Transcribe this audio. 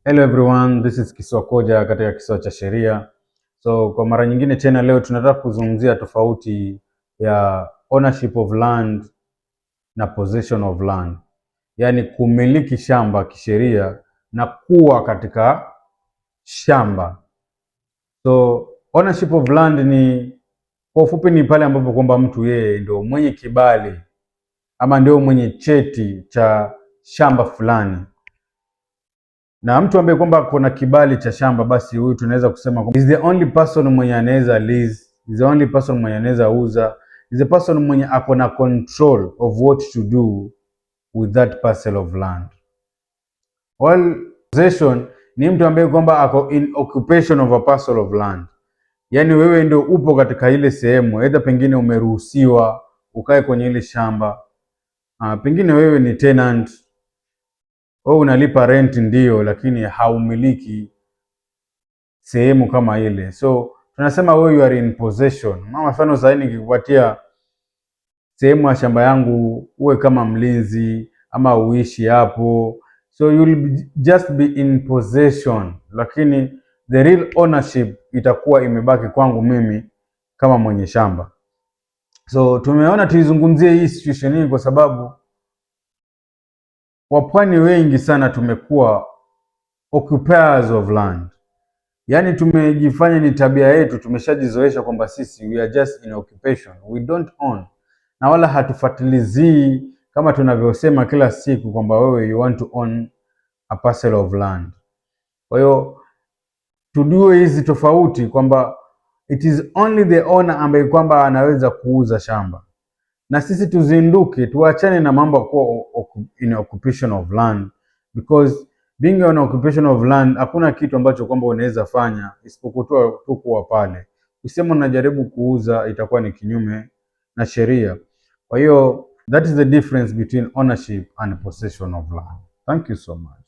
Hello everyone, this is Kisiwa Koja katika Kisiwa cha Sheria. So kwa mara nyingine tena leo tunataka kuzungumzia tofauti ya ownership of land na possession of land, yaani kumiliki shamba kisheria na kuwa katika shamba. So ownership of land ni kwa ufupi ni pale ambapo kwamba mtu yeye ndio mwenye kibali ama ndio mwenye cheti cha shamba fulani, na mtu ambaye kwamba kuna kibali cha shamba, basi huyu tunaweza kusema kwamba is the only person mwenye anaweza lease, is the only person mwenye anaweza uza, is the person mwenye ako na control of what to do with that parcel of land. While possession ni mtu ambaye kwamba ako in occupation of a parcel of land, yaani wewe ndio upo katika ile sehemu, aidha pengine umeruhusiwa ukae kwenye ile shamba, pengine wewe ni tenant, wewe unalipa rent ndio, lakini haumiliki sehemu kama ile, so tunasema wewe you are in possession. Mama, mfano sasa nikikupatia sehemu ya shamba yangu uwe kama mlinzi ama uishi hapo, so you will just be in possession, lakini the real ownership itakuwa imebaki kwangu mimi kama mwenye shamba. So tumeona tuizungumzie hii situation hii kwa sababu wapwani wengi sana tumekuwa occupiers of land, yaani tumejifanya ni tabia yetu, tumeshajizoesha kwamba sisi we are just in occupation, we don't own, na wala hatufuatilizii kama tunavyosema kila siku kwamba wewe you want to own a parcel of land. Kwa hiyo tujue hizi tofauti kwamba it is only the owner ambaye kwamba anaweza kuuza shamba, na sisi tuzinduke, tuachane na mambo ya kuwa in occupation of land, because being on occupation of land hakuna kitu ambacho kwamba unaweza fanya isipokuwa tu kuwa pale. Usema unajaribu kuuza itakuwa ni kinyume na sheria. Kwa hiyo that is the difference between ownership and possession of land. Thank you so much.